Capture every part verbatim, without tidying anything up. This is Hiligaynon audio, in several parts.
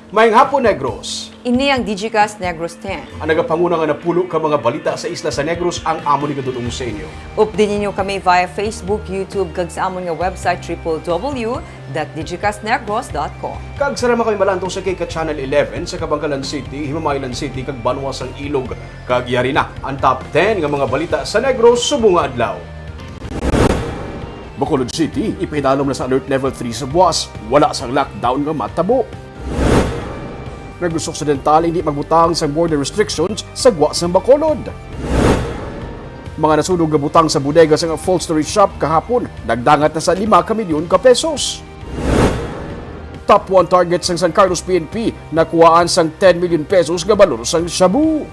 Maayong hapon, Negros. Ini ang Digicast Negros ten. Ang nagapanguna nga napulo ka mga balita sa isla sa Negros ang amon igadul-ong sa inyo. Updi ninyo kami via Facebook, YouTube, kag sa amon nga website, triple W dot digicast negros dot com. Kag sarama kami malantaw sa K K Channel eleven sa Kabankalan City, Himamaylan City, kag Banwa sang Ilog. Kag yari na ang top ten nga mga balita sa Negros subong nga adlaw. Bacolod City, ipaidalom na sa Alert Level three sa buas, wala sang lockdown nga matabo. Negros Occidental hindi magbutang sang border restrictions sa gwa sang Bacolod. Mga nasunog nga butang sa bodega sang upholstery shop kahapon nagdangat na sa lima ka milyon ka pesos. Top one target sang San Carlos P N P, nakuhaan sang ten million pesos nga balor sang shabu.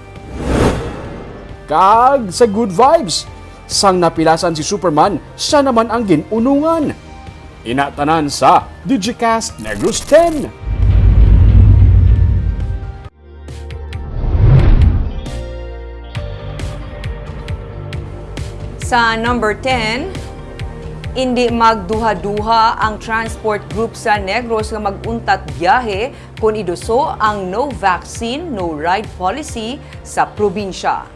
Kag sa Good Vibes, sang napilasan si Superman, siya naman ang gin-unungan. Ina tanan sa Digicast Negros ten. Sa number ten, indi magduha-duha ang transport group sa Negros nga mag-untat biyahe kon iduso ang no vaccine, no ride policy sa probinsya.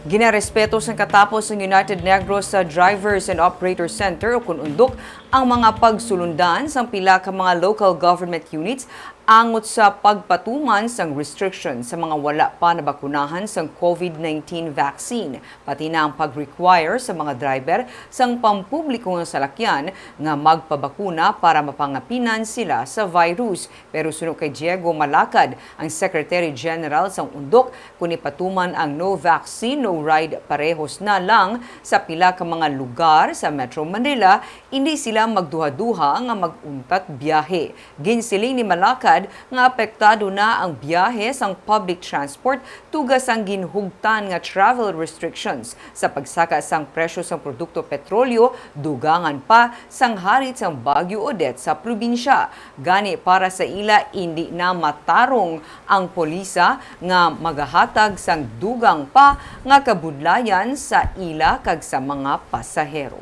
Ginarespeto sang katapos sang United Negros sa Drivers and Operators Center o kon undok ang mga pagsulundan sang pila ka mga local government units angot sa pagpatuman sang restriction sa mga wala pa nabakunahan sang COVID nineteen vaccine, pati na ang pag-require sa mga driver sang pampubliko nga salakyan nga magpabakuna para mapangapinan sila sa virus. Pero suno kay Diego Malacad, ang Secretary General sang undok, kon ipatuman ang no vaccine, no ride parehos na lang sa pila ka mga lugar sa Metro Manila, indi sila magduha-duha nga mag-untat biyahe. Ginsiling ni Malacad nga apektado na ang biyahe sang public transport tuga sang ginhugtan nga travel restrictions sa pagsaka sang presyo sang produkto petrolyo, dugangan pa sang harit sang Bagyo Odette sa probinsya. Gani, para sa ila, indi na matarong ang polisa nga magahatag sang dugang pa nga kabudlayan sa ila kag sa mga pasahero.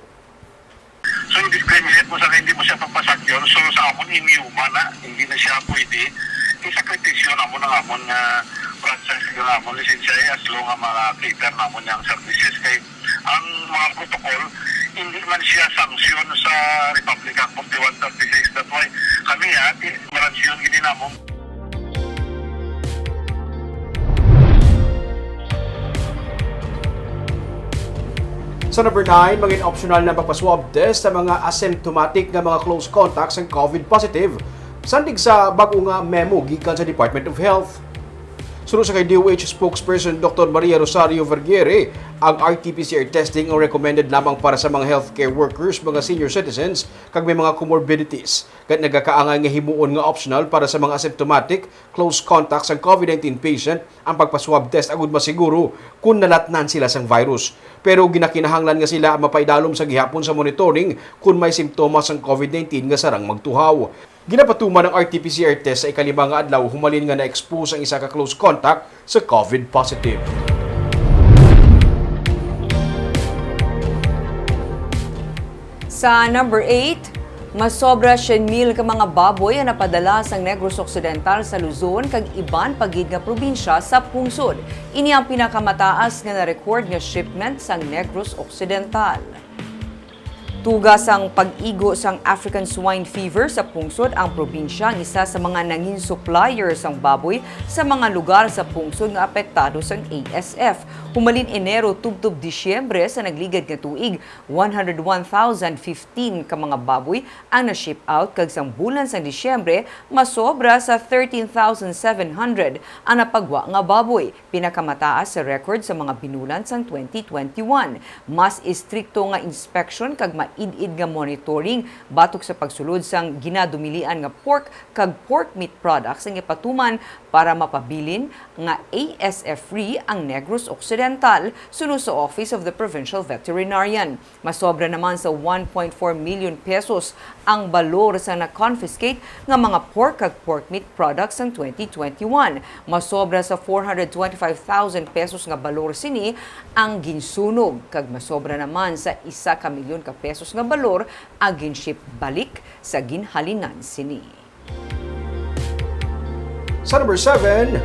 So, i-discriminate mo sa hindi mo siya papasakyon. So, sa amon, inhuman na, hindi na siya pwede. Isakripisyo namon ang amon nga franchise, ang amon lisensya, eh, as long nga maka-cater namon yang services. Kay ang mga protocol, hindi man siya sanction sa Republic Act forty-one thirty-six. That's why kami, ah, ti-, malansion gini namon. Sa number nine, mangin optional na magpa-swab test sa mga asymptomatic nga mga close contacts sang COVID positive, sandig sa bag-o nga memo gikan sa Department of Health. Suno sa kay D O H spokesperson Doctor Maria Rosario Vergeire, ang R T P C R testing ang recommended lamang para sa mga healthcare workers, mga senior citizens, kag may mga comorbidities. Kag nagakaangay nga himuon nga optional para sa mga asymptomatic, close contacts sang COVID nineteen patient ang pagpa-swab test agud masiguro kon nalatnan sila sang virus. Pero ginakinahanglan nga sila mapaidalom sa gihapon sa monitoring kon may simptomas sang COVID nineteen nga sarang magtuhaw. Ginapatuman ang R T P C R test sa ikalima nga adlaw humalin nga na-expose ang isa ka close contact sa COVID positive. Sa number eight, masobra syen mil ka mga baboy ang napadala sang Negros Occidental sa Luzon kag iban pa gid nga probinsya sa pungsod. Ini ang pinakamataas nga na-record nga shipment sang Negros Occidental. Tuga sang pag-igo sang African Swine Fever sa pungsod ang probinsya, ang isa sa mga nangin supplier sang baboy sa mga lugar sa pungsod nga apektado sang A S F. Humalin Enero tubtob Disyembre sa nagligad nga tuig, one hundred one thousand fifteen ka mga baboy ang na-ship out, kag sang bulan sang Disyembre, masobra sa thirteen thousand seven hundred ang napagwa nga baboy. Pinakamataas sa record sa mga binulan sang twenty twenty-one. Mas istrikto nga inspeksyon kag maid-id nga monitoring batok sa pagsulod sang ginadumilian nga pork kag pork meat products ang ipatuman para mapabilin nga A S F free ang Negros Occidental, suno sa Office of the Provincial Veterinarian. Masobra naman sa one point four million pesos ang balor sa na-confiscate nga mga pork kag pork meat products sang twenty twenty-one. Masobra sa four hundred twenty-five thousand pesos nga balor sini ang ginsunog, kag masobra naman sa isa ka milyon ka pesos nga balor ang gin-ship balik sa ginhalinan sini. Sa number seven,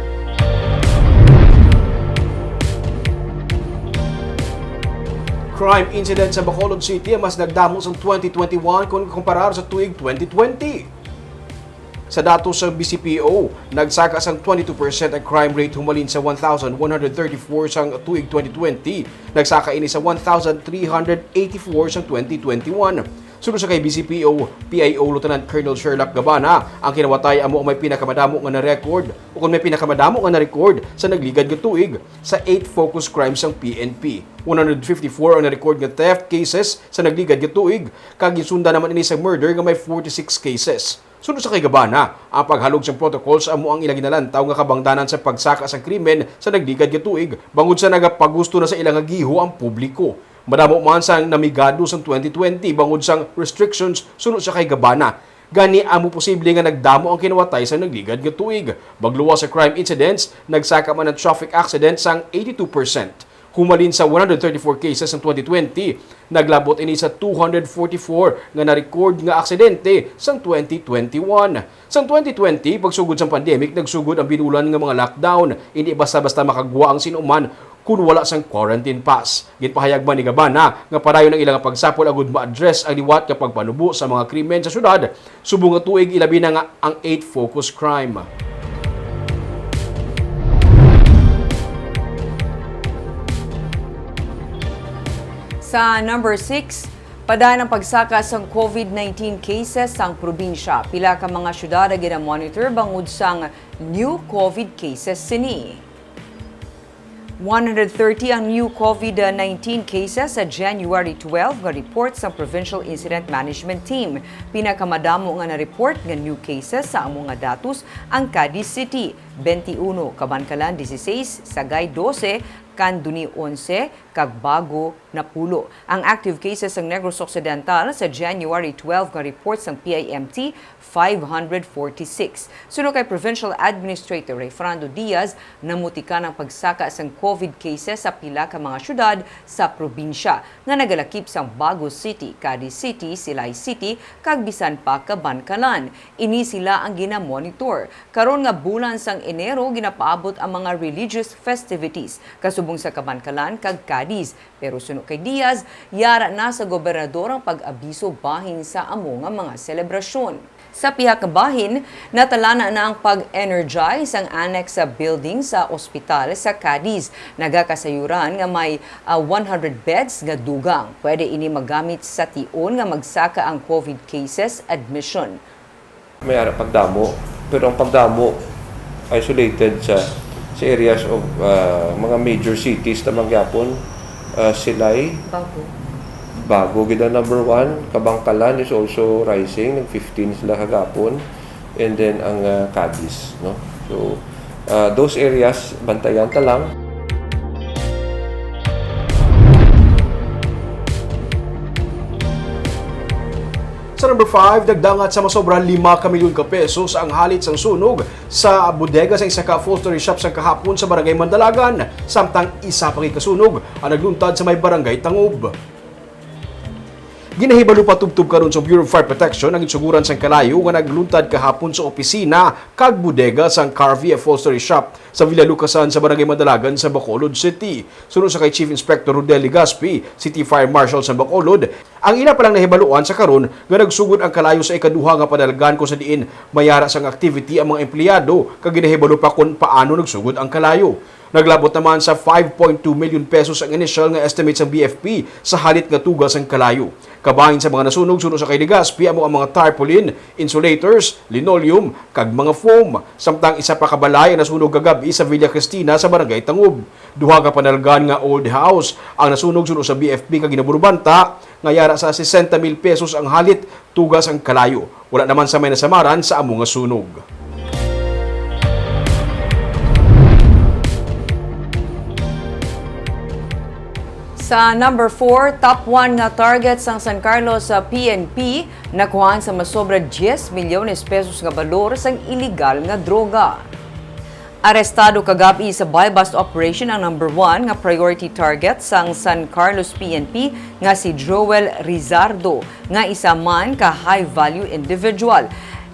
crime incident sa Bacolod City ang mas nagdamo sang twenty twenty-one kon kumparar sa tuig twenty twenty. Sa datos sa B C P O, nagsaka sang twenty-two percent ang crime rate humalin sa one thousand one hundred thirty-four sang tuig twenty twenty, nagsaka ini sa one thousand three hundred eighty-four sang twenty twenty-one. Suno sa kay B C P O P I O Lieutenant Colonel Sherlock Gabana, ang kinawatay amo ang may pinakamadamo nga na-record, o kon may pinakamadamo nga na-record sa nagligad nga tuig sa eight focus crimes sang P N P. One hundred fifty-four ang na-record nga theft cases sa nagligad nga tuig, kag gisundan naman ini sa murder nga may forty-six cases. Suno sa kay Gabana, ang paghalog sang protocols amo ang ila ginalantaw nga kabangdanan sa pagsaka sang krimen sa nagligad nga tuig, bangod sa nagapagusto na sa ila nga giho ang publiko. Madamo man sang namigado sang twenty twenty bangod sang restrictions, suno sa kay Gabana. Gani, amo posible nga nagdamo ang kinawatay sa nagligad nga tuig. Magluwas sa crime incidents, nagsaka man ang traffic accident sang eighty-two percent. Humalin sa one hundred thirty-four cases sang twenty twenty, naglabot ini sa two hundred forty-four nga na-record nga aksidente sang twenty twenty-one. Sang twenty twenty, pagsugod sang pandemic, nagsugod ang binulan nga mga lockdown. Indi basta-basta makagwa ang sin-o man kun wala sang quarantine pass. Ginpahayag man ni Gabana nga padayon ang ilang pagsapol agud ma-address ang liwat nga pagpanubo sa mga krimen sa syudad subong nga tuig, ilabi na nga ang eight focus crime. Sa number six, padayon ang pagsaka sang covid nineteen cases sang probinsya. Pila ka mga syudad ang gina-monitor bangod sang new covid cases sini. One hundred thirty ang new covid nineteen cases sa January twelve nga report sang Provincial Incident Management Team. Pinakamadamo nga na-report nga new cases sa amo nga datos ang Cadiz City, twenty-one, Kabankalan, dieciséis, Sagay, doce, Candoni, once, kag Bago, napulo. Ang active cases sang Negros Occidental sa January twelve nga report sang P I M T, five hundred forty-six. Suno kay Provincial Administrator Rayfrando Diaz, namutikan ang pagsaka sang covid cases sa pila ka mga syudad sa probinsya nga nagalakip sang Bago City, Cadiz City, Silay City, kag bisan pa Kabankalan. Ini sila ang ginamonitor. Karon nga bulan sang Enero, ginapaabot ang mga religious festivities kasubong sa Kabankalan kag Cadiz. Pero suno kay Diaz, yara na sa gobernador ang pag-abiso bahin sa amo nga mga selebrasyon. Sa pihak nga bahin, natalana na ang pag-energize sang annex sa building sa ospital sa Cadiz. Nagakasayuran nga may, ah, one hundred beds nga dugang. Pwede ini magamit sa tion nga magsaka ang covid cases admission. May ara pagdamo, pero ang pagdamo isolated sa, sa areas of, ah, mga major cities naman gyapon, ah, Silay, Bago. Bago gid ang number one. Kabankalan is also rising, nag fifteen sila kagapon. And then ang, ah, Cadiz, no? So, ah, those areas, bantayan ta lang. Sa number five, nagdangat sa masobra lima ka milyon ka pesos ang halit sang sunog sa bodega sa isa ka upholstery shop sa kahapon sa Barangay Mandalagan, samtang isa pa gid ka sunog ang nagluntad sa may Barangay Tangub. Ginahibalo pa tubtob karon sa Bureau of Fire Protection ang insuguran sang kalayo nga nagluntad kahapon sa opisina kag bodega sang Carvey Upholstery Shop sa Villa Lucasan sa Barangay Mandalagan sa Bacolod City. Suno sa kay Chief Inspector Rodel Legaspi, City Fire Marshal sa Bacolod, ang ila pa lang nahibaluan sa karon nga nagsugod ang kalayo sa ikaduha nga panalgan, kung sa diin mayara sang activity ang mga empleyado kag ginahibalo pa kon paano nagsugod ang kalayo. Naglabot naman sa five point two million pesos ang initial nga estimate sang B F P sa halit nga tuga sang kalayo. Kabahin sa mga nasunog, suno sa kay Legaspi, amo ang mga tarpaulin, insulators, linoleum, kag mga foam. Samtang isa pa ka balay ang nasunog kagab-i sa Villa Cristina sa Barangay Tangub. Duha ka panalgan nga old house ang nasunog, suno sa B F P, kag ginaburubanta nga yara sa sesenta mil pesos ang halit tuga sang kalayo. Wala naman sa may nasamaran sa amo nga sunog. Sa number four, top one nga target sang San Carlos sa P N P, nakuhaan sa masobra diyes milyones pesos nga balor sang iligal nga droga. Arestado kagab-i sa buy-bust operation ang number one nga priority target sang San Carlos P N P nga si Joel Rizardo, nga isa man ka high-value individual.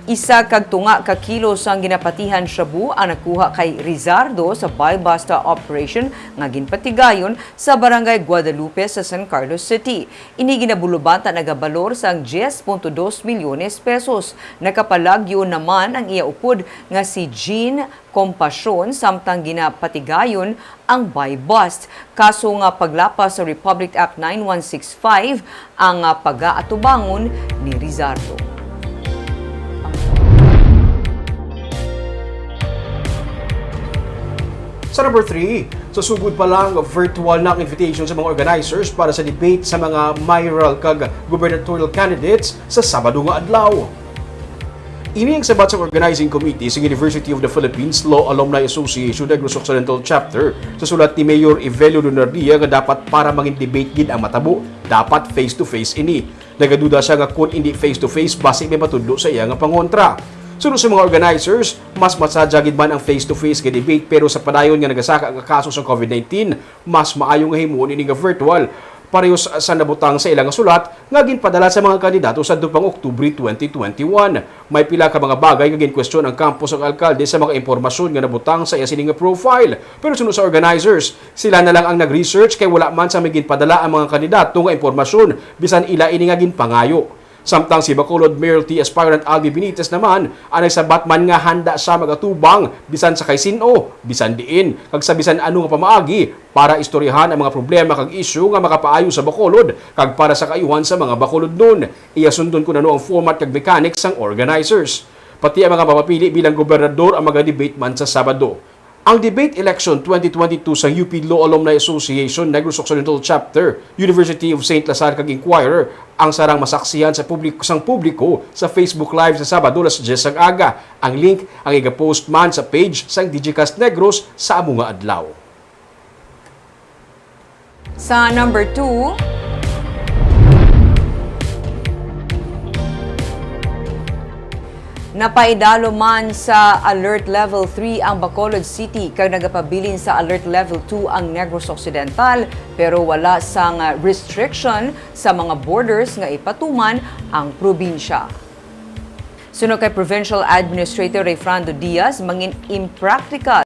Isa kag tunga ka kilo sang ginapatihan shabu ang nakuha kay Rizardo sa buy-bust operation nga ginpatigayon sa Barangay Guadalupe sa San Carlos City. Ini ginabulubatan nagabalor sang diyes punto dos milyones pesos. Nakapalagyo naman ang iya upod nga si Jean Compassion samtang ginapatigayon ang buy-bust. Kaso nga paglapas sa Republic Act nine one six five ang, ah, pagaatubangon ni Rizardo. Sa number three, sa sugod pa lang, virtual na ang invitation sa mga organizers para sa debate sa mga mayoral kag gubernatorial candidates sa Sabado nga adlaw. Ini ang sabat sa organizing committee sa University of the Philippines Law Alumni Association Negros Occidental Chapter. Sa sulat ni Mayor Evelio Lunardia nga dapat para mangin debate gid ang matabo, dapat face-to-face ini. Nagaduda siya nga kun indi face-to-face, basi may matudlo sa iya nga pangontra. Suno sa mga organizers, mas masadya gid man ang face-to-face nga debate, pero sa padayon nga nagasaka nga kaso sa covid nineteen, mas maayo nga himuon ini nga virtual. Pareho sa, sa nabutang sa ila nga sulat nga ginpadala sa mga kandidato sa dupang Oktubre twenty twenty-one. May pila ka mga bagay nga ginkwestiyon ang kampo sang alkalde sa mga impormasyon nga nabutang sa iya sini nga profile. Pero suno sa organizers, sila na lang ang nag-research kay wala man sa may ginpadala ang mga kandidato nga impormasyon bisan ila ini nga ginpangayo. Samtang si Bacolod Mayor T aspirant Albi Benitez naman ang nagsabat man nga handa siya magatubang bisan sa kay sin-o, bisan diin, kag sa bisan ano nga pamaagi para istoryahan ang mga problema kag isyu nga makapaayo sa Bacolod kag para sa kaayuhan sa mga Bacolodnon. Iya sundon kun ano ang format kag mechanics sang organizers. Pati ang mga mapapili bilang gobernador ang maga-debate man sa Sabado. Ang Debate Election twenty twenty-two sang U P Law Alumni Association Negros Occidental Chapter, University of Saint Lazare kag Inquirer ang sarang masaksihan sa publik-, sang publiko sa Facebook Live sa Sabado alas diyes sang aga. Ang link ang iga-post man sa page sang Digicast Negros sa amo nga adlaw. Sa number two, napaidalo man sa Alert Level three ang Bacolod City kag nagapabilin sa Alert Level two ang Negros Occidental, pero wala sang restriction sa mga borders nga ipatuman ang probinsya. Suno kay Provincial Administrator Rayfrando Diaz, mangin impractical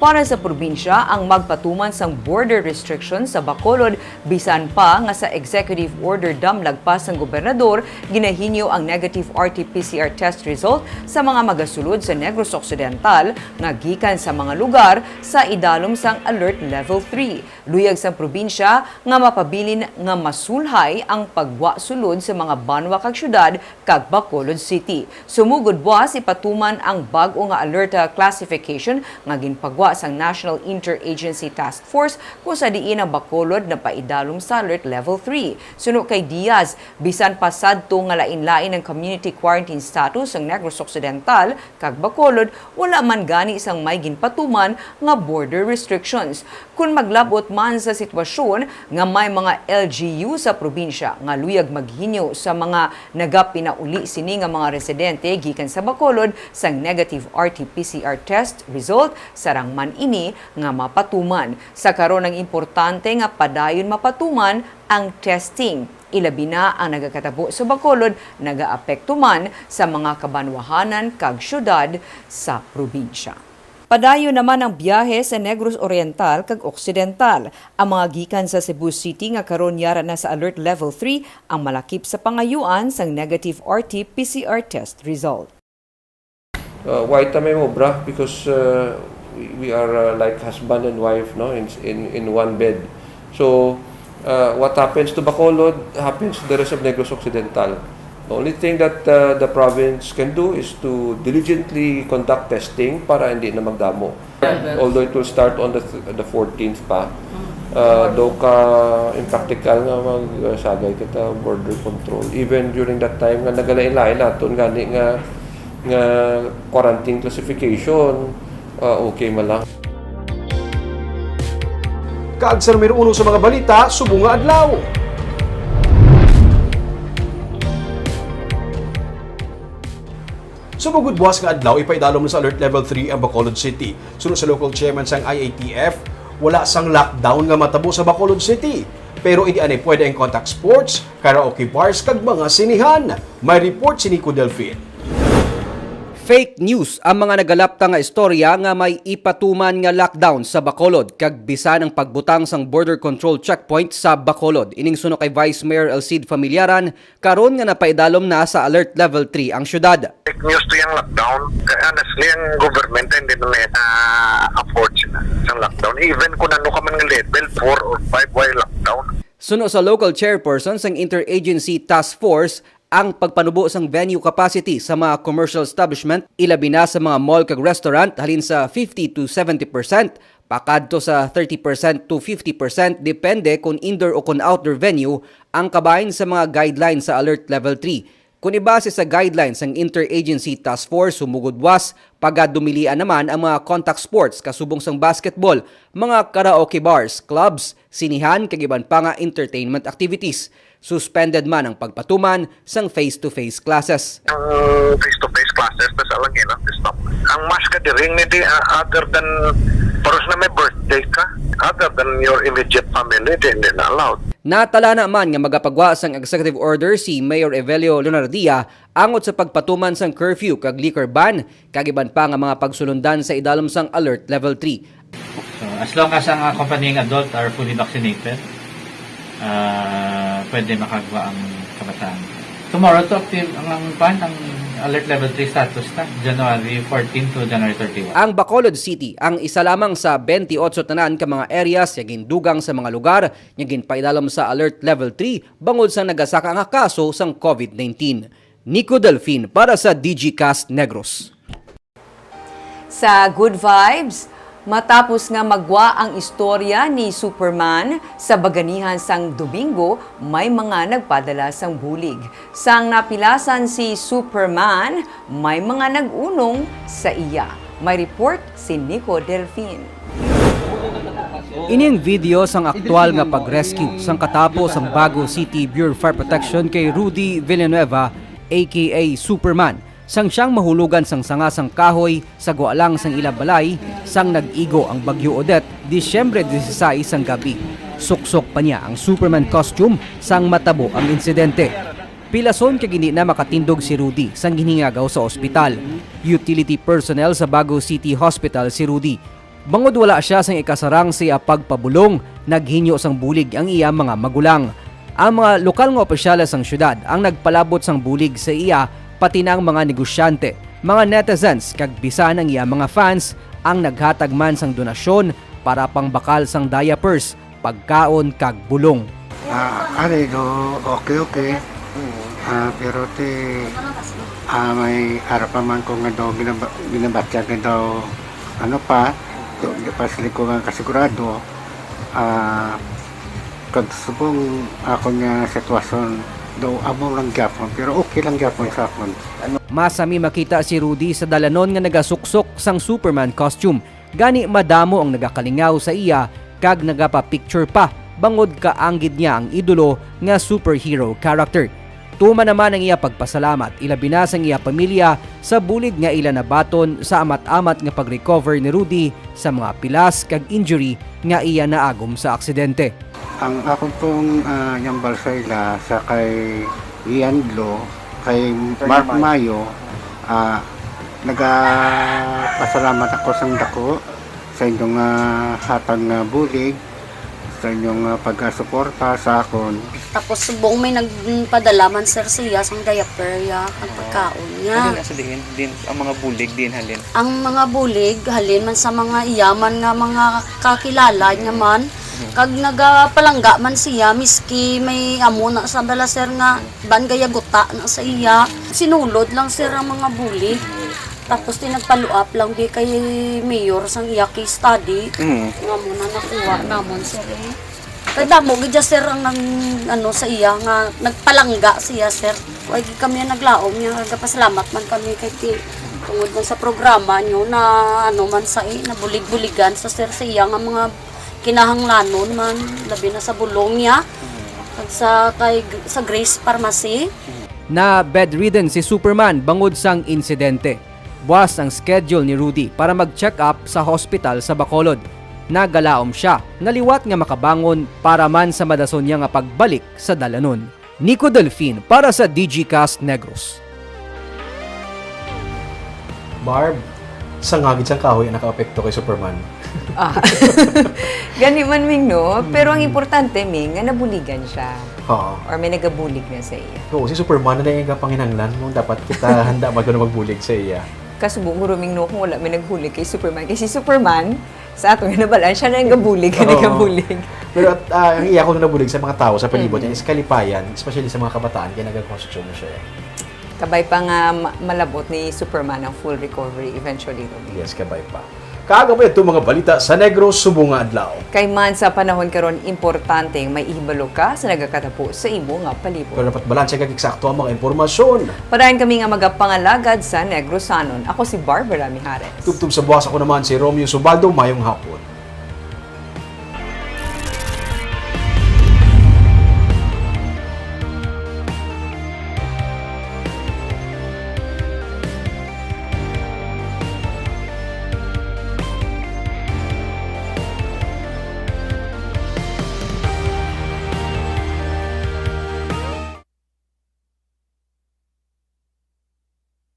para sa probinsya ang magpatuman sang border restriction sa Bacolod, bisan pa nga sa executive order damlag pa sang gobernador, ginahinyo ang negative R T P C R test result sa mga magasulod sa Negros Occidental nga gikan sa mga lugar sa idalom sang Alert Level three. Luyag sang probinsya nga mapabilin nga masulhay ang paggwa sulod sa mga banwa kag syudad kag Bacolod City. Sumugod buwas ipatuman ang bag-o nga alert classification nga ginpagwa sang National Interagency Task Force, kung sa diin ang Bacolod napaidalom sa Alert Level three. Suno kay Diaz, bisan pa sadto nga lain-lain ang community quarantine status sang Negros Occidental kag Bacolod, wala man gani sang may ginpatuman nga border restrictions. Kon maglab-ot man sa sitwasyon nga may mga L G U sa probinsya nga luyag maghinyo sa mga nagapinauli sini nga mga residente gikan sa Bacolod sang negative R T P C R test result, sarang man ini nga mapatuman. Sa karon, ang importante nga padayon mapatuman ang testing, ilabi na ang nagakatabo sa Bacolod nagaapekto man sa mga kabanwahanan kag syudad sa probinsya. Padayon naman ang biyahe sa Negros Oriental kag Occidental. Ang mga gikan sa Cebu City nga karon yara na sa Alert Level three ang malakip sa pangayuan sang negative R T P C R test result. Uh, why ta may mobra? Because uh, we, we are uh, like husband and wife, no, in, in, in one bed. So, uh, what happens to Bacolod happens to the rest of Negros Occidental. The only thing that uh, the province can do is to diligently conduct testing para hindi na magdamo. Although it will start on the th- the fourteenth pa, uh, do ka impractical nga magsagay kita border control. Even during that time nga nagalain-lain naton gani nga nga quarantine classification, uh, okay man lang. Kag sa numero uno sa mga balita, subong nga adlaw. Sumugod buwas nga adlaw, ipaidalom na sa Alert Level three ang Bacolod City. Suno sa local chairman sang I A T F, wala sang lockdown nga matabo sa Bacolod City. Pero indi anay pwede ang contact sports, karaoke bars, kag mga sinihan. May report si Nico Delfin. Fake news ang mga nagalapta nga istorya nga may ipatuman nga lockdown sa Bacolod kag bisan ang pagbutang sang border control checkpoint sa Bacolod. Ining suno kay Vice Mayor Alcide Familiaran, karon nga napaidalom na sa Alert Level three ang syudad. Fake news to yung lockdown. Kaya honestly, ang government hindi na may na-afford sila sa lockdown. Even kung ano ka man nga level, four or five, why lockdown? Suno sa local chairperson sang Interagency Task Force, ang pagpanubo sang venue capacity sa mga commercial establishment, ilabi na sa mga mall kag restaurant, halin sa fifty to seventy percent, pakadto sa thirty percent to fifty percent, depende kon indoor o kon outdoor venue, ang kabahin sa mga guidelines sa Alert Level three. Kon ibase sa guidelines sang Interagency Task Force, humugod was, pagadumilian naman ang mga contact sports kasubong sang basketball, mga karaoke bars, clubs, sinihan, kag iban pa nga entertainment activities. Suspended man ang pagpatuman sang face-to-face classes. Ang face-to-face classes na sa langin ang stop. Ang mask ka diri, hindi, ah, other than, paros na may birthday ka, other than your immediate family, di, hindi na allowed. Natalana man nga magapagwa sang executive order si Mayor Evelio Leonardia angot sa pagpatuman sang curfew kag liquor ban, kag iban pa nga mga pagsulundan sa idalom sang Alert Level three. So, as long as ang, ah, accompanying adult are fully vaccinated, ah, pwede makagwa ang kabataan. Tomorrow to active ang, ang, kwan, ang alert level three status na, January fourteen to January thirty-one. Ang Bacolod City ang isa lamang sa twenty-eight tanan ka mga areas nga gindugang sa mga lugar nga ginpaidalom sa Alert Level three bangod sa nagasaka nga kaso sang COVID nineteen. Nico Delfin para sa Digicast Negros. Sa Good Vibes, matapos nga magwa ang istorya ni Superman sa baganihan sang Domingo, may mga nagpadala sang bulig. Sang napilasan si Superman, may mga nag-unong sa iya. May report si Nico Delfin. Ining video sang aktual nga pag-rescue sang katapo sang Bago City Bureau of Fire Protection kay Rudy Villanueva, A K A Superman, sang siyang mahulugan sang sanga sang kahoy sa gwa lang sang ila balay sang nag-igo ang Bagyo Odette, Disyembre dieciséis sang gabi. Suksok pa niya ang Superman costume sang matabo ang insidente. Pilason kag hindi na makatindog si Rudy sang ginhingagaw sa ospital. Utility personnel sa Bago City Hospital si Rudy. Bangod wala sia sang ikasarang sa iya pagpabulong, naghinyo sang bulig ang iya mga magulang. Ang mga lokal nga opisyales sang siyudad ang nagpalabot sang bulig sa iya, pati na ang mga negosyante, mga netizens, kag bisan ang iya mga fans ang naghatag man sang donasyon para pangbakal sang diapers, pagkaon, kag bulong. Ah, ari do, okay, okay. Ah, pero ti, ah, may ara pa man ko nga daw ginaba-, ginabatya nga daw, ano pa, do, di pa sila ko nga kasigurado. Ah, kag subong ako nga sitwasyon, daw amo lang gyapon, pero okay lang gyapon sa akon. Masami makita si Rudy sa dalanon nga nagasuksok sang Superman costume. Gani madamo ang nagakalingaw sa iya kag nagapa-picture pa bangod kaanggid niya ang idolo nga superhero character. Tuman naman ang iya pagpasalamat, ilabi na sang iya pamilya, sa bulig nga ila nabaton sa amat-amat nga pag-recover ni Rudy sa mga pilas kag injury nga iya naagom sa aksidente. Ang akon pong, ah, yambal sa ila sa kay Ian Glo, kay Mark Mayo, ah, nagapasalamat ako sang dako sa inyong, ah, hatag nga bulig, sa inyong, ah, pagasuporta sa akon. Tapos subong may nagpadala man, sir, siya sang diaper ya, ang pagkaon niya. Ano nga sabihin? Din, ang mga bulig din halin? Ang mga bulig halin man sa mga iyaman nga mga kakilala niya man. Kag nagapalangga man siya, miski may amo na sa bala, sir, nga ban gaya guta na sa iya. Sinulod lang, sir, ang mga bulig. Tapos ti nagpaluap lang di kay Mayor sang iya case study. Mm. Nga mo na nakuha namon, sir, eh. Kay damo gid siya, sir, ang nang, ano, sa iya nga nagpalangga siya, sir. Way gid kami ang naglaom niya, nagapasalamat man kami kay ti tungod man sa programa niyo na, ano man sa, eh, nabulig-buligan sa, sir, sa iya nga mga kinahanglanon man, labi na sa bulong niya, kag sa kay, sa Grace Pharmacy. Na bedridden si Superman bangod sang insidente. Buas ang schedule ni Rudy para mag-check up sa hospital sa Bacolod. Nagalaom siya nga liwat nga makabangon para man sa madason niya nga pagbalik sa dalanon. Nico Delfin para sa Digicast Negros. Barb, sangagid sang kahoy ang nakaapekto kay Superman. Ah. Gani man, Ming, no? Pero ang importante, Ming, nga nabuligan siya. Oo. Or may nagabulig na sa iya. Oo, si Superman na yung panginahanglan mo. Dapat kita handa ba na magbulig sa iya? Kasubo ko, Ming, no, kung wala may nagbulig kay Superman. Kay si Superman, sa ato nga nabalaan, siya na yung gabulig, nga Oo. nagabulig. Pero at, ah, ang iya ko na nabulig sa mga tao sa palibot Mhm. niya is kalipayan, especially sa mga kabataan, kaya nagakonsume siya. Kabay pa nga ma- malabot ni Superman ang full recovery eventually, Ming. Yes, kabay pa. Kaaga po ito mga balita sa Negros subong nga adlaw. Kay man sa panahon karon, importante nga may ihibalo ka sa nagakatapo sa imo nga palibot. Pero dapat balanse kag eksakto ang mga impormasyon. Padayon kami nga magapangalagad sa Negrosanon. Ako si Barbara Mijares. Tubtob sa buwas, ako naman si Romeo Subaldo. Mayong hapon.